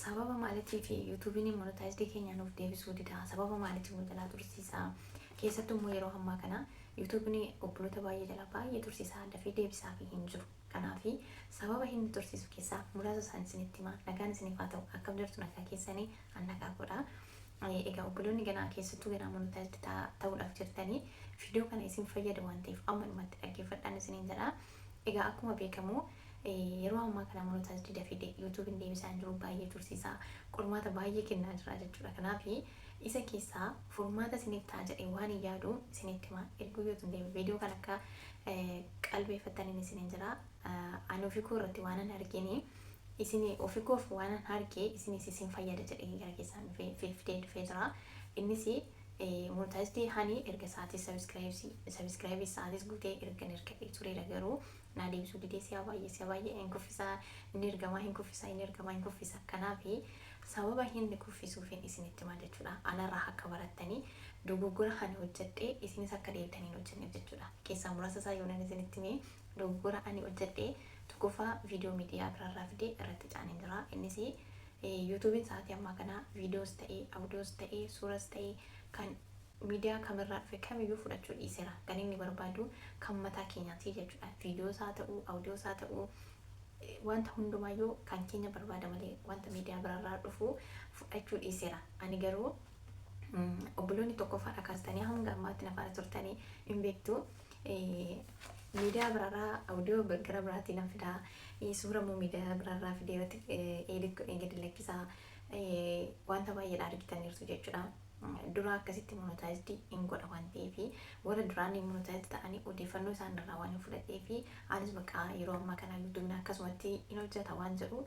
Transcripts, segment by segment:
Sababa maaliitiif YouTubeiin monetized keenya nuuf deebisuu dida? Sababa maaliitiif nu jalaa tursiisa? Keessattuu immoo yeroo ammaa kana YouTubeiin obboloota baay'ee jalaa baay'ee tursiisaa, dafee deebisaa fi hin jiru. Kanaaf sababa inni tursiisu keessaa muraasa isaan isinitti hima. Nagaan isiniif haa ta'u. Akkam jirtu? Nagaa keessanii? An nagaa godha. Egaa obboloonni ganaa, keessattuu ganaa monetized ta'uudhaaf jirtanii, viidiyoo kana isin fayyada waan ta'eef amma dhumatti dhaggeeffadhaan isiniin jedha. Egaa akkuma beekamu yeroo ammaa kana monetized dafee YouTubeiin deebisaa hin jiru, baay'ee tursiisaa, qormaata baay'ee kennaa jira jechuudha. Kanaaf isa keessaa furmaata isiniif ta'a jedhee waan hin yaadu isinitti hima. Erguu yoo tun deeme viidiyoo kan akka qalbeeffattaniin isiniin jira. Ani ofii koo irratti waan an argine, isin ofii koof waan an arge isinis isin fayyada jedhee gara keessaan dhufee fidee dhufee jira. Innis monetized hani erga sa'aatii subscribe sa'aatis guutee erga erga tureera, garuu naa deebisuu didee si'a baay'ee, si'a baay'ee hin kuffisaa, inni ergamaa hin kuffisaa, inni ergamaa hin kuffisa. Kanaaf sababa inni kuffisuufin isinitti hima jechuudha. Anarraa akka barattanii, dogoggora ani hojjedhee isinis akka deebitanii hin hojjenneef jechuudha. Keessaa muraasa isaa yoo nan isinitti hime, dogoggora ani hojjedhee tokkoffaa viidiyoo miidiyaa biraarraa fidee irratti caaneen jira. Innis YouTubeiin sa'aatii ammaa kana viidiyoos ta'ee, audios ta'ee, suuras ta'ee, kan miidiyaa kamirraa dhufe kamiyyuu fudhachuu dhiiseera. Kan inni barbaadu kan mataa keenyaati jechuudha. Viidiyoos haa ta'uu, audios haa ta'uu, wanta hundumaayyuu kan keenya barbaada malee wanta miidiyaa biraarraa dhufu fudhachuu dhiiseera. Ani garuu obboloonni tokkoffaadha kaastanii hanga ammaatti na faana turtanii hin beektu. Miidiyaa biraarraa audio gara biraatiin nan fidaa. Suura immoo miidiyaa biraarraa fidee irratti edit godhee gadi lakkisaa. Wanta baay'eedha argitaniirtu jechuudha. Dura akkasitti monetized hin godha waan ta'eef, warra duraan monetized ta'anii odeeffannoo isaan irraa waan hin fudhadhee fi anis bakka yeroo ammaa kana YouTubeiin akkasumatti hin hojjeta waan jedhu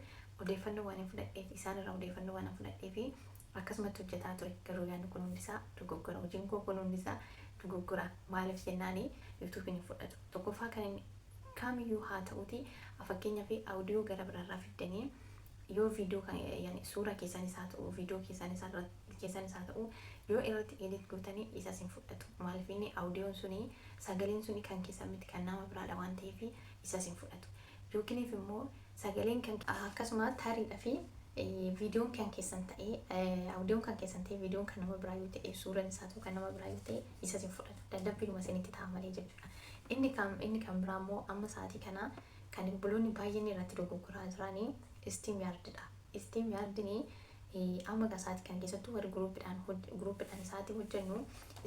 odeeffannoo waan hin fudhadheef, isaan irraa odeeffannoo waan hin fudhadhee fi akkasumatti hojjetaa ture. Garuu yaadni kun hundisaa dogoggora. Hojiin koo kun hundisaa dogoggora. Maaliif jennaani, YouTubeiin hin fudhatu. Tokkoffaa kan inni kamiyyuu haa ta'uti, fakkeenyaaf audio gara biraarraa fiddanii yoo viidiyoo kan yani suura keessanis haa ta'u, viidiyoo keessanis haa ta'u, yoo irratti edit gootanii isas hin fudhatu. Maaliif? Inni audioon suni, sagaleen suni kan keessan miti, kan nama biraadha waan ta'eef isas hin fudhatu. Yookiiniif immoo sagaleen kan akkasuma tariidha fi viidiyoon kan keessan ta'ee, audioon kan keessan ta'ee, viidiyoon kan nama biraa yoo ta'e, suuraan isaa ta'u kan nama biraa yoo ta'e, isas hin fudhatu. Dadhabbiinuma isinitti ta'a malee jechuudha. Inni kan biraa immoo amma sa'aatii kana kan obboloonni baay'een irratti dogoggoraa jiranii StreamYardidha. StreamYardini amma egaa sa'aatii kana keessattuu warri groupiidhaan sa'aatii hojjennu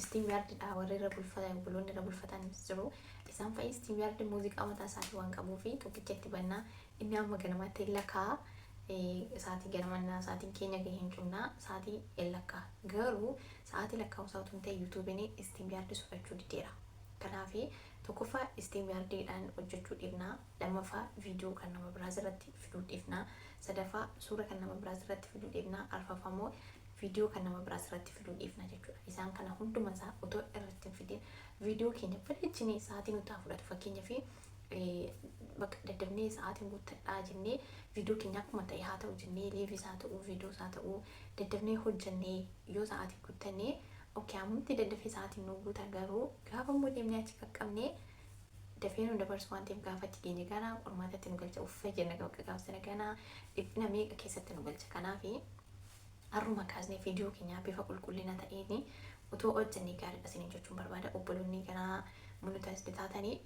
StreamYardidha warri irra bulfatan, obboloonni irra bulfatan jiru. Isaan fa'i StreamYard muuziqaa mataa isaatii waan qabuu fi tokkicha itti bannaa, inni amma ganamaatti lakkaa, sa'aatii ganamannaa sa'aatiin keenya gahee hin cufnaa, sa'aatii hin lakkaa. Garuu sa'aatii lakkaa'u isaa otoo hin ta'e YouTubeiin StreamYard fudhachuu dideera. Kanaaf tokkoffaa StreamYardiidhaan hojjechuu dhiifnaa, lammaffaa viidiyoo kan nama biraas irratti fiduu dhiifnaa, sadaffaa suura kan nama biraas irratti fiduu dhiifnaa, arfaffaa immoo viidiyoo kan nama biraas irratti fiduu dhiifna jechuudha. Isaan kana hunduma isaa otoo irratti hin fidin viidiyoo keenya bareechinee sa'aatii nutti haa fudhatu. Fakkeenyaaf bakka daddafnee sa'aatiin guuttadhaa jennee viidiyoo keenya akkuma ta'e haa ta'u jennee, liveis haa ta'u, viidiyoos haa ta'u, daddafnee hojjennee yoo sa'aatii guuttannee, okay, ammatti daddafee sa'aatiin nu guuta. Garuu gaafa immoo deemnee achi qaqqabnee dafee nu dabarsu waan ta'eef, gaafa achi geenye ganaa qormaatatti nu galcha. Uffee jenna bakka gaafa sana ganaa dhiphina meeqa keessatti nu galcha. Kanaaf har'uma kaasnee viidiyoo keenya bifa qulqullina ta'een otoo hojjennee gaariidha isiniin jechuun barbaada. Obboloonni ganaa monetized taatanii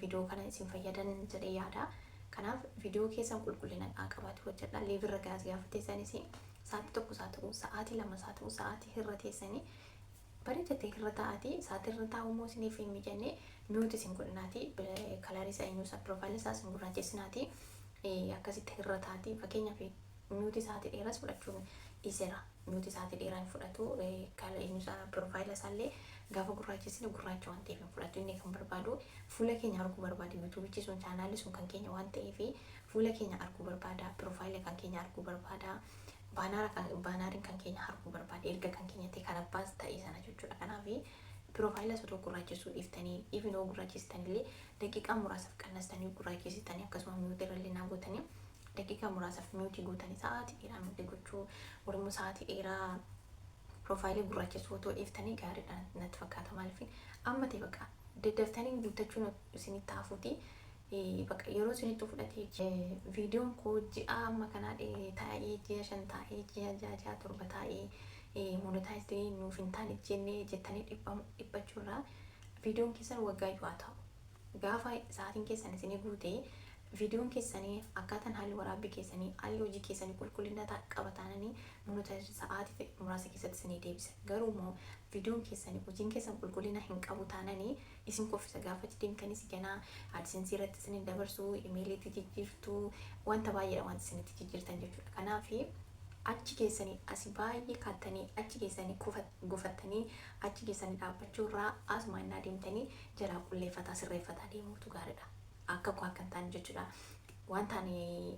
viidiyoo kana isin fayyadan jedhee yaada. Kanaaf viidiyoo keessan qulqullina qabaatu hojjedha. Liveirra gaafa teessanis sa'aatii 1 haa ta'u, sa'aatii 2 haa ta'u, sa'aatii irra teessanii bareedatee irra taa'atii, sa'aatii irra taa'u immoo isiniif hin mijanne mute isin godhinaati, colorii isaa, eenyuu isaa, profile isaa isin gurraachessinaati, akkasitti irra taa'atii. Fakkeenyaaf mute sa'aatii dheeraas fudhachuun dhiiseera. Mute sa'aatii dheeraa hin fudhatu. Eenyu isaa, profile isaallee gaafa gurraachessine gurraacha waan ta'eef hin fudhatu. Inni kan barbaadu fuula keenya arguu barbaada. YouTubeichi sun, channelli sun kan keenya waan ta'eef fuula keenya arguu barbaada. Profile kan keenya arguu barbaada. Banneriin kan keenya arguu barbaada. Erga kan keenya ta'e, kan abbaas ta'e sana jechuudha. Kanaaf profile osoo gurraachessuu dhiiftanii, even yoo gurraachessitanillee daqiiqaa muraasaaf qannastanii gurraachessitanii, akkasuma mute irrallee naa gootanii, daqiiqaa muraasaaf mute gootanii, sa'aatii dheeraa mute gochuu, walumaa sa'aatii dheeraa profile gurraachessuu otoo dhiiftanii gaariidha natti fakkaata. Maaliif, amma ta'e bakka daddaftanii guuttachuun isinitti hafuuti. Bakka yeroo isinitti fudhatee viidiyoon koo ji'a amma kanaa taa'ee, ji'a 5 taa'ee, ji'a 6, ji'a 7 taa'ee monetize nuuf hin taane jennee jettanii dhiphachuurraa, viidiyoon keessan waggaa iyyuu haa ta'u. Gaafa sa'aatiin keessan isinii guutee, viidiyoon keessanii akkaataan haalli waraabbii keessanii, haalli hojii keessanii qulqullina qaba taananii, monetize sa'aatii muraasa keessatti isinii deebisa. Garuu immoo viidiyoon keessanii, hojiin keessan qulqullina hin qabu taananii, isin kuffisa. Gaafa achi deemtanis ganaa AdSense irratti isin dabarsuu, imeeliitti jijjiirtuu, wanta baay'eedha wanti isinitti jijjiirtan jechuudha. Kanaaf achi keessanii asi baay'ee kaattanii, achi keessanii gufattanii, achi keessanii dhaabbachuu irraa, asuma innaa deemtanii jalaa qulleeffataa, sirreeffataa deemuutu gaariidha. Akka koo akka hin taane jechuudha. Wanta ani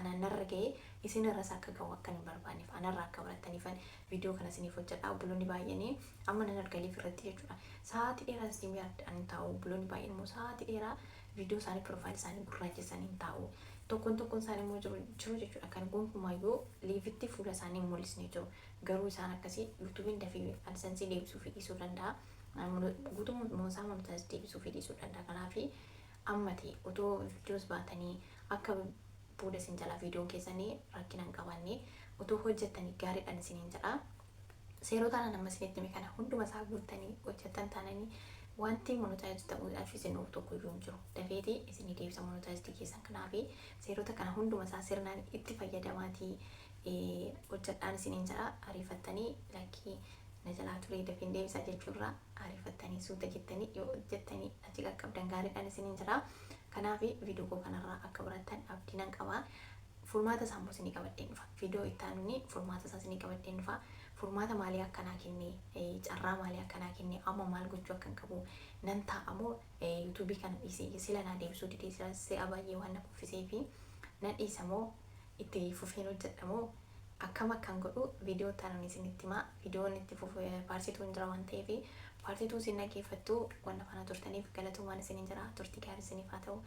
anaan narra ga'ee isin irras akka ga'u akka hin barbaanneef, anarra akka barattaniifan viidiyoo kana isiniif hojjedha. Obboloonni baay'een amma nan argaliif irratti jechuudha. Sa'aatii dheeraa isin hin taa'u. Obboloonni baay'een immoo sa'aatii dheeraa viidiyoo isaanii, profile isaanii gurraachessanii hin taa'u. Tokkoon tokkoon isaanii immoo jiru jiru jechuudha. Kan gonkumaayyuu liveitti fuula isaanii hin mul'isne jiru. Garuu isaan akkasii YouTubeiin dafee AdSense deebisuu fi dhiisuu danda'a. Guutummaa isaa monetize deebisuu fi dhiisuu danda'a. Kanaaf ammati otoo viidiyoos baatanii akka booda isin jalaa viidiyoon keessanii rakkina hin qabaanne otoo hojjettanii gaariidhaan isiniin jedha. Seerota anan amma isinitti hime kana hunduma isaa guuttanii hojjettan taananii, wanti monetize ta'uudhaaf isin dhufu tokko iyyuu hin jiru. Dafeeti isinii deebisa monetize keessan. Kanaaf seerota kana hunduma isaa sirnaan itti fayyadamaatii hojjedhaan isiniin jedha. Ariifattanii lakkii na jalaa turee dafeen deebisaa jechuurraa, ariifattanii suuta jettanii yoo hojjettanii achi qaqqabdan gaariidhaan isiniin jedha. Kanaaf viidiyoo koo kanarraa akka barattan abdii nan qaba. Furmaata isaa immoo isinii qabadheen dhufa. Viidiyoo itti aanuun furmaata isaa isinii qabadheen dhufa. Furmaata maalii akkanaa kennee, carraa maalii akkanaa kennee, amma maal gochuu akkan qabu, nan taa'amoo YouTubeii kana dhiisee, sila naa deebisuu didee, sila si'a baay'ee waan na kuffisee fi nan dhiisamoo, itti fufeen hojjedhamoo, akkam akkan godhu viidiyoo itti aanuun isinitti himaa. Viidiyoon itti fufu part twon jira waan ta'eef, part two isin dhaggeeffattu. Waan faana turtaniif galatoomaan isiniin jira. Turtii gaarii isiniif haa ta'u.